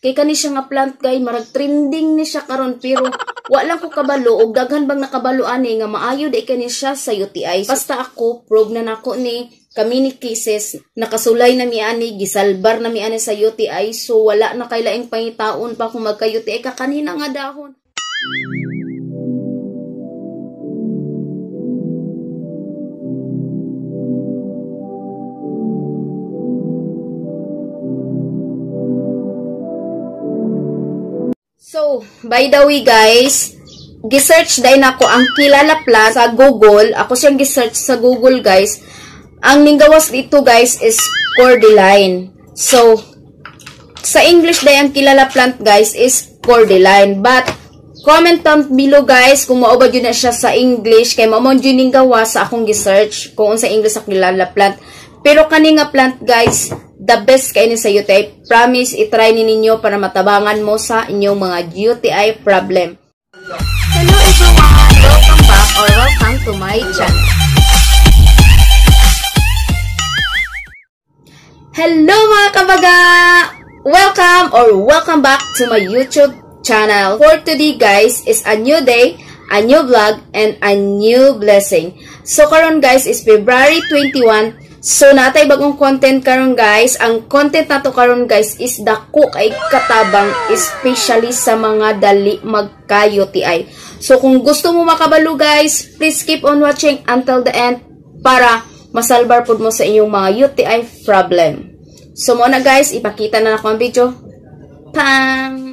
Kay kani siya nga plant guys, marag trending ni siya karon pero wa lang ko kabalo og daghan bang nakabalo ani nga maayo di kani siya sa UTI. Basta ako prove na nako ni kami ni Kisses, nakasulay na mi ani, gisalbar na mi ani sa UTI, so wala na kay laing pangitaon pa kung magka UTI ka kanina nga dahon. So, by the way guys, gisearch dahil nako ang kilala plant sa Google. Ako siyang gisearch sa Google guys. Ang ninggawas dito guys is cordyline. So, sa English dahil ang kilala plant guys is cordyline. But, comment down below guys kung mao ba jud na siya sa English. Kay mao man jud ninggawas sa akong gisearch kung unsa English sa kilala plant. Pero kani nga plant guys, the best kay ni sa UTI. Promise, itry ni ninyo para matabangan mo sa inyong mga UTI problem. Hello everyone! Welcome back or welcome to my channel. Hello mga kabaga! Welcome or welcome back to my YouTube channel. For today guys is a new day, a new vlog, and a new blessing. So karon guys is February 21. So natay bagong content karon guys. Ang content nato karon guys is dako kay katabang, especially sa mga dali magka-UTI. So kung gusto mo makabalo guys, please keep on watching until the end para masalbar pud mo sa inyong mga UTI problem. So mo na guys, ipakita na nako ang video. Pang!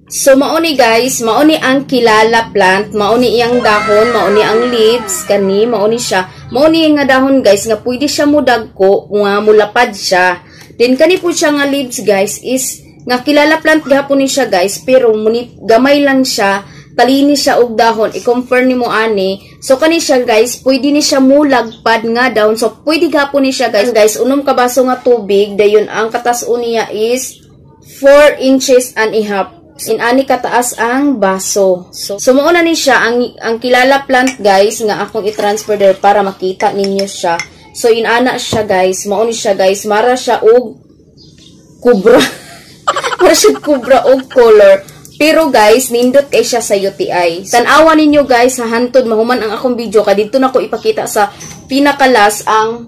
So mauni guys, mauni ang kilala plant, mauni iyang dahon, mauni ang leaves, kani mauni siya. Mauni nga dahon guys nga pwede siya mudagko, nga mulapad siya. Then kani po siya nga leaves guys is nga kilala plant gihapon ni siya guys, pero muni gamay lang siya, talini siya og dahon, i-compare nimo ani. So kani siya guys, pwede ni siya mulagpad nga dahon. So pwede gihapon ni siya guys. Guys, unom ka baso nga tubig, dayon ang kataas niya is 4 inches and a half. Inani kataas ang baso. So mao na ni siya ang kilala plant guys nga akong i-transfer there para makita ninyo siya. So inana siya guys, mao ni siya guys, mara siya og kubra. Mara siya kubra og color. Pero guys, nindot kay siya sa UTI. Tan-awa ninyo guys sa hantod mahuman ang akong video ka didto nako ipakita sa pinakalas ang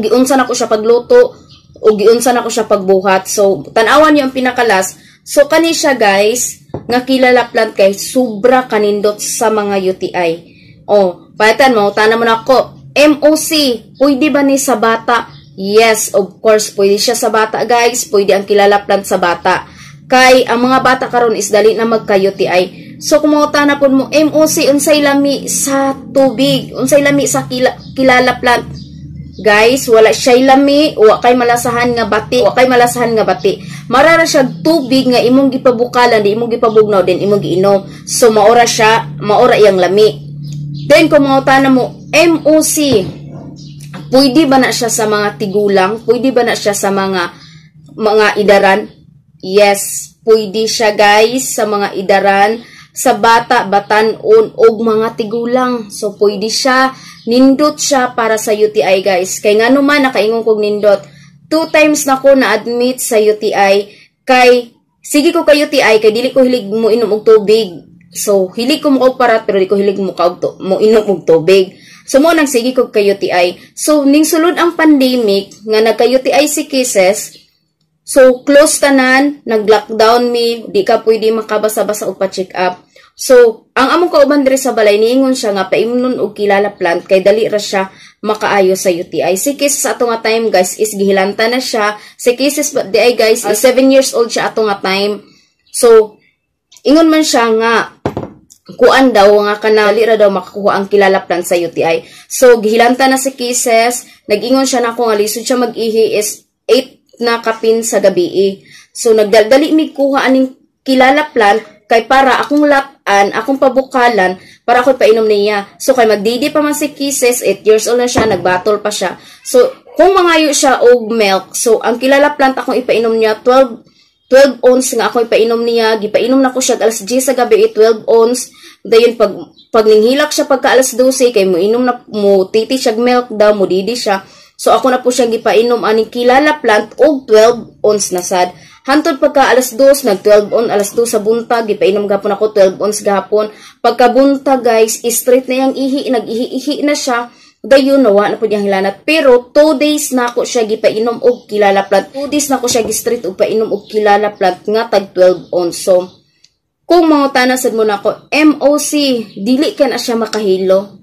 giunsa nako siya pagluto o giunsa nako siya pagbuhat. So tan-awa niyo ang pinakalas. So kani siya guys, nga kilala plant guys, sobra kanindot sa mga UTI. Oh, palitan mo, tanan mo nako. MOC, pwede ba ni sa bata? Yes, of course, pwede siya sa bata guys, pwede ang kilala plant sa bata. Kay ang mga bata karon is dali na magka-UTI. So kung mangutana pud mo, MOC unsay lami sa tubig, unsay lami sa kilala plant? Guys, wala siya'y lami, wa kay malasahan nga bati, wa kay malasahan nga bati. Marara siya tubig nga imong gipabukalan, di imong gipabugnaw, din imong giinom. So maora siya, maora iyang lami. Then kung mangutana mo, MOC, pwede ba na siya sa mga tigulang? Pwede ba na siya sa mga idaran? Yes, pwede siya guys sa mga idaran, sa bata, batan-on, og mga tigulang. So pwede siya, nindot siya para sa UTI guys. Kay ngano man nakaingon kog nindot. 2 times na ko na-admit sa UTI kay sige ko kay UTI kay dili ko hilig mo inom og tubig. So hilig ko mo parat pero di ko hilig mo mo inom og tubig. So mo nang sige ko kay UTI. So ning sulod ang pandemic nga nagka-UTI si Kisses. So close tanan, nag-lockdown mi, di ka pwede makabasa-basa og pa-check up. So, ang among kauban diri sa balay niingon siya nga paimnon og kilala plant kay dali ra siya makaayo sa UTI. Si Kisses ato nga time guys is gihilanta na siya. Si Kisses but di ay guys is 7 years old siya ato nga time. So, ingon man siya nga kuan daw nga kana dali ra daw makakuha ang kilala plant sa UTI. So, gihilanta na si Kisses, nag-ingon siya nako nga lisod siya mag-ihi is 8 na kapin sa gabi. So, nagdaldali mi kuha aning kilala plant kay para akong lap-an, akong pabukalan, para ako'y painom niya. So, kay magdidi pa man si Kisses, 8 years old na siya, nagbatol pa siya. So, kung mangayo siya og milk, so, ang kilala plant akong ipainom niya, 12 ounce nga ako ipainom niya, gipainom na ko siya alas 10 sa gabi, 12 ounce. Dayon pag ninghilak siya pagka alas 12, kay mo inom na, mo titi siya milk daw, mo didi siya. So ako na po siyang gipainom aning kilala plant og 12 ounce na sad. Hantod pagka alas 2, nag 12 on, alas 2 sa buntag, gipainom gapon ako 12 ons gahapon. Pagka buntag, guys, straight na yang ihi, nag-ihi-ihi na siya. Dayon nawa na pud yang hilanat. Pero 2 days na ako siya gipainom og kilala plant. 2 days na ako siya gi-straight og painom og kilala plant nga tag 12 ons. So, kung mangutana sad mo nako, MOC, dili ka na siya makahilo.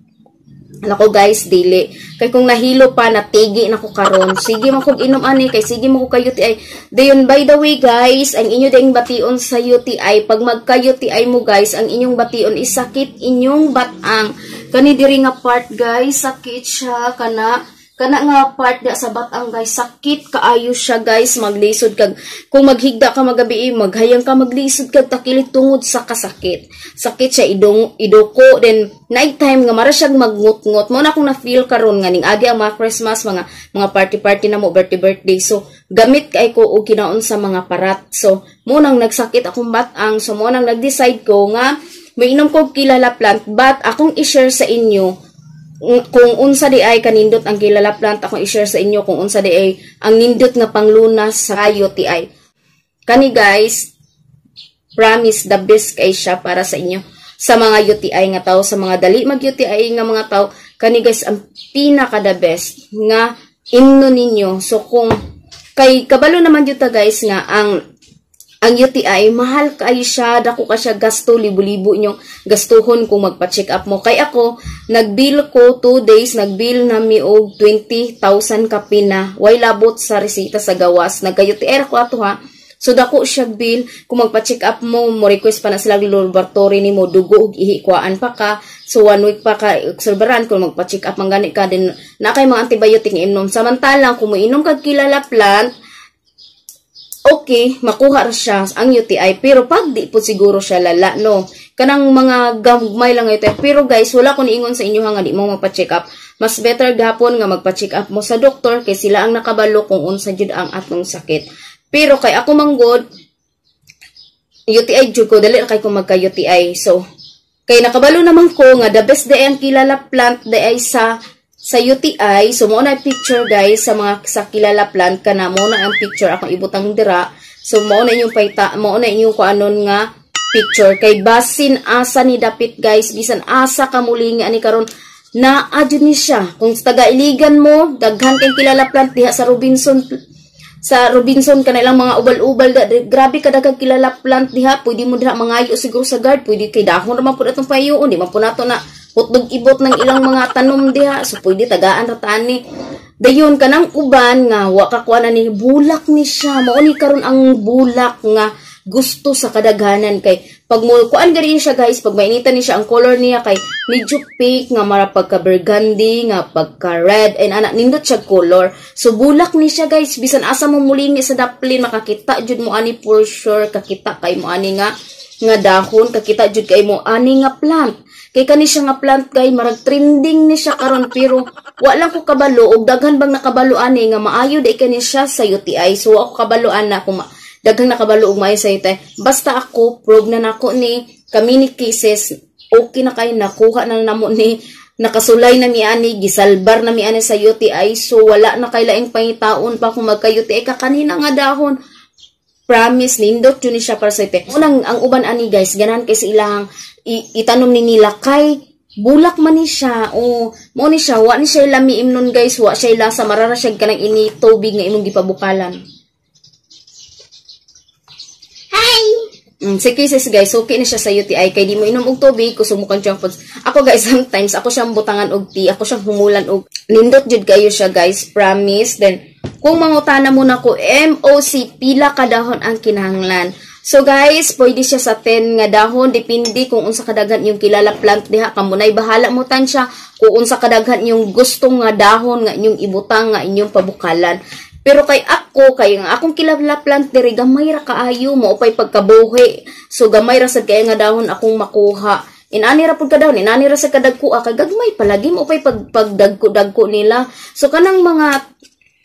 Nako guys, dili. Kay kung nahilo pa, natigi na ko karon. Sige man kog inom ani, kay sige man ko kay UTI. Dayon, by the way guys, ang inyo ding bation sa UTI, pag magka-UTI mo guys, ang inyong bation is sakit inyong batang. Kani diri nga part guys, sakit siya kana kana nga part da sa batang guys, sakit kaayo siya guys, maglisod kag kung maghigda ka magabi, maghayang ka, maglisod kag takilit tungod sa kasakit. Sakit siya idong idoko, then night time nga mara siya magngut-ngut. Mo na akong na feel karon nga ning agi ang mga Christmas, mga party party na mo, birthday birthday, so gamit kay ko og kinaon sa mga parat. So mo nang nagsakit akong batang, so mo nang nag-decide ko nga mainom ko kilala plant. But akong i-share sa inyo kung unsa di ay kanindot ang kilala plant. Akong i-share sa inyo kung unsa di ay ang nindot nga panglunas sa UTI. Kani guys, promise, the best kay siya para sa inyo, sa mga UTI nga tao, sa mga dali mag UTI nga mga tao. Kani guys ang pinaka the best nga imno ninyo. So kung kay kabalo naman jud ta guys nga ang UTI mahal kay siya, dako ka siya gasto, libo-libo inyong gastuhon kung magpa-check up mo. Kay ako, nag-bill ko 2 days, nag-bill na mi og 20,000 kapina. Way labot sa resita sa gawas. Nagka-UTI ko ato ha. So dako siya bill. Kung magpa-check up mo, mo request pa na sila laboratory nimo, dugo ug ihi kuhaan pa ka. So one week pa ka obserbaran kung magpa-check up man gani ka din na kay mga antibiotic nga inom. Samantalang kung moinom kag kilala plant, okay, makuha ra siya ang UTI, pero pag di po siguro siya lala, no? Kanang mga gamay lang UTI. Pero guys, wala ko niingon sa inyo ha nga di mo magpa-check up. Mas better gapon nga magpa-check up mo sa doktor kay sila ang nakabalo kung unsa jud ang atong sakit. Pero kay ako manggod, UTI jud ko, dali ra kay ko magka UTI. So, kay nakabalo naman ko nga the best day ang kilala plant day ay sa UTI. So, mo na picture guys sa mga sa kilala plant kana, mo na ang picture akong ibutang dira. So, mo na inyong paita, mo na inyong kuanon nga picture. Kay basin asa ni dapit guys, bisan asa ka mulingi ani karon, naa jud ni siya. Kung taga Iligan mo, daghan kay kilala plant diha sa Robinson, kanang mga ubal-ubal da, grabe ka kilala plant diha. Pwede mo diha mangayo siguro sa guard, pwede kay dahon raman pud atong payoon, di man po nato na hotdog ibot ng ilang mga tanom diha, so pwede tagaan ra tani. Dayon kanang uban nga wa ka kuha ni bulak ni siya, mao ni karon ang bulak nga gusto sa kadaghanan, kay pag mo kuan gani siya guys, pag mainitan ni siya, ang color niya kay medyo pink nga mara pagka burgundy nga pagka red and ana, nindot siya color. So bulak ni siya guys, bisan asa mo mulingi sa daplin, makakita jud mo ani for sure. Kakita kay mo ani nga nga dahon, kakita jud kay mo ani nga plant, kay kani siya nga plant kay marag trending ni siya karon, pero wa lang ko kabalo og daghan bang nakabalo ani nga maayo di kani siya sa UTI. So ako kabalo ana kung daghang nakabalo og maayo sa UTI. Basta ako, prove na nako ni kami ni cases, okay na kay nakuha na namo ni, nakasulay na mi ani, gisalbar na mi ani sa UTI. So wala na kay laing pangitaon pa kung magka UTI ka, kanina nga dahon. Promise, nindot yun ni siya para sa UTI. Unang ang uban ani guys, ganahan kay sa ilang itanom ni nila kay bulak man ni siya o mo ni siya, wa ni siya lami imnon guys, wa siya lasa, marara siya kanang ini tubig nga imong gipabukalan. Hi! Si cases guys, okay na siya sa UTI kay di mo inom og tubig, kusog mo kang junk foods. Ako guys, sometimes ako siyang butangan og tea, ako siyang humulan og nindot jud kayo siya guys, promise. Then kung mangutana mo nako, MOC, pila ka dahon ang kinahanglan? So guys, pwede siya sa 10 nga dahon, depende kung unsa kadaghan yung kilala plant diha, kamo nay bahala mo tansya kung unsa kadaghan yung gusto nga dahon nga inyong ibutang nga inyong pabukalan. Pero kay ako, kay ang akong kilala plant diri gamay ra kaayo, mao pay pagkabuhi. So gamay ra sad kay nga dahon akong makuha. Inani ra pud ka dahon, inani ra sa kadagko kay gagmay palagi, mao pay pag pagdagko-dagko nila. So kanang mga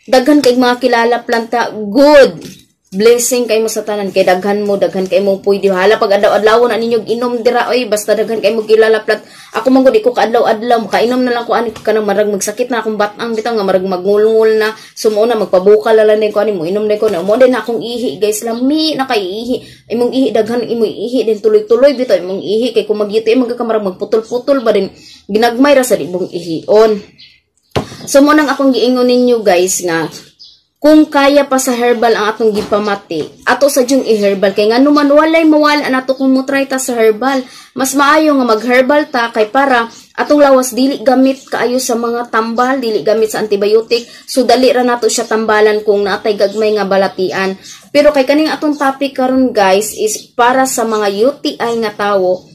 daghan kay mga kilala planta, good. Blessing kay mo sa tanan kay daghan mo, daghan kay mo pwede hala pag adlaw-adlaw na ninyo inom dira oy, basta daghan kay mo kilala plant. Ako man gud, di ko kaadlaw-adlaw makainom na lang ko ani, kanang marag magsakit na akong batang bitaw nga marag magngulngul na. So mo na magpabukal na lang din ko ani, mo inom din ko na mo din akong ihi, guys. Lami na kay ihi imong ihi, daghan imong ihi din, tuloy-tuloy bitaw imong ihi, kay kung magyuti man ka, marag magputol-putol ba din, ginagmay ra sa imong ihion. So mo nang akong giingon ninyo, guys, nga kung kaya pa sa herbal ang atong gipamati, ato sa dyong i-herbal, kay ngano man walay mawala nato kung mo try ta sa herbal. Mas maayo nga mag-herbal ta kay para atong lawas dili gamit kaayo sa mga tambal, dili gamit sa antibiotic. So dali ra nato siya tambalan kung natay gagmay nga balatian. Pero kay kaning atong topic karon, guys, is para sa mga UTI nga tawo,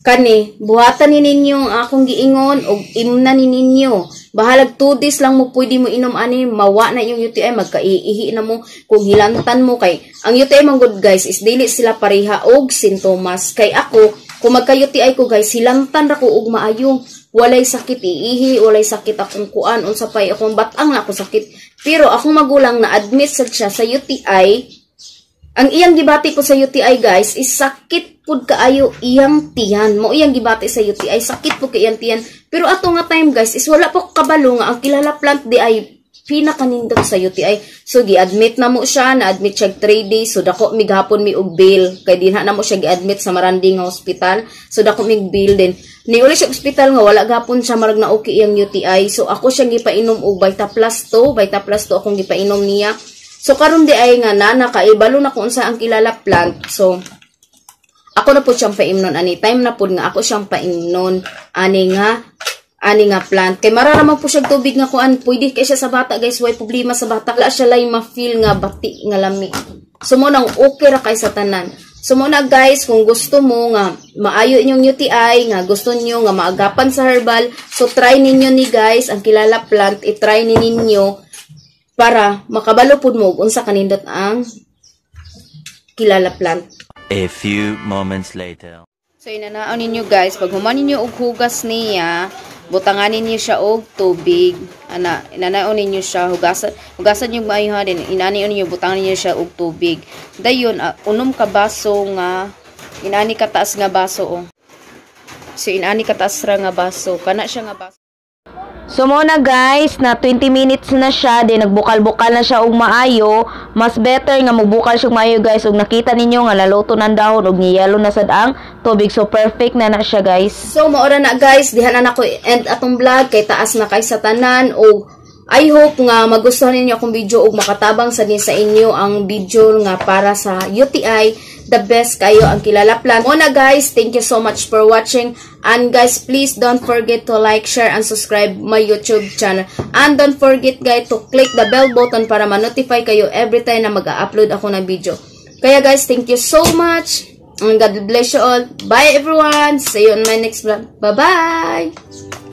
kani buhatan ni ninyo ang akong giingon og imna ni ninyo. Bahalag 2 days lang mo pwede mo inom ani, mawa na yung UTI, magkaiihi na mo kung hilantan mo, kay ang UTI man gud, guys, is dili sila pareha og sintomas. Kay ako, kung magka UTI ko, guys, hilantan ra ko og maayo, walay sakit iihi, walay sakit akong kuan, unsa pay akong batang na ako sakit. Pero akong magulang na admit sad siya sa UTI. Ang iyang gibati po sa UTI, guys, is sakit pud kaayo iyang tiyan. Mo iyang gibati sa UTI, sakit pud kay iyang tiyan. Pero ato nga time, guys, is wala po kabalo nga ang kilala plant di ay pinakanindot sa UTI. So gi-admit na mo siya, na-admit siya 3 days. So dako mi gahapon mi og bill kay dinha na mo siya gi-admit sa Marandi nga hospital. So dako mi bill din. Niuli siya ospital nga wala gapon siya marag na okay iyang UTI. So ako siyang gipainom og Vita Plus 2, Vita Plus 2 akong gipainom niya. So karon di ay nga na nakaibalo na kung unsa ang kilala plant. So ako na po siyang paimnon ani, time na pud nga ako siyang paimnon ani nga plant. Kay mararaman po siya tubig nga kuan, pwede kay siya sa bata, guys, way problema sa bata. Wala siya lay ma-feel nga bati nga lami. So mo nang okay ra kay sa tanan. So mo na, guys, kung gusto mo nga maayo inyong UTI, nga gusto niyo nga maagapan sa herbal, so try ninyo ni, guys, ang kilala plant, i-try ni ninyo para makabalo pud mo unsa kanindot ang kilala plant. A few moments later. So inanaon ninyo, guys, pag human ninyo og hugas niya, butangan ninyo siya og tubig. Ana, inanaon ninyo siya, hugasan, hugasan niyo maayo ha din. Inanion ninyo, butangan ninyo siya og tubig. Dayon unom ka baso nga inani kataas nga baso oh. So inani kataas ra nga baso, kana siya nga baso. So mo na, guys, na 20 minutes na siya, din nagbukal-bukal na siya og maayo. Mas better nga mobukal siya og maayo, guys, ug nakita ninyo nga naluto ng dahon ug ni-yellow na sad ang tubig. So perfect na na siya, guys. So maora na, guys, diha na nako end atong vlog kay taas na kay sa tanan og I hope nga magustuhan ninyo akong video ug makatabang sa din sa inyo ang video nga para sa UTI. The best kayo ang kilala plant. Muna, guys, thank you so much for watching. And guys, please don't forget to like, share, and subscribe my YouTube channel. And don't forget, guys, to click the bell button para ma-notify kayo every time na mag-upload ako ng video. Kaya guys, thank you so much. And God bless you all. Bye, everyone. See you on my next vlog. Bye-bye.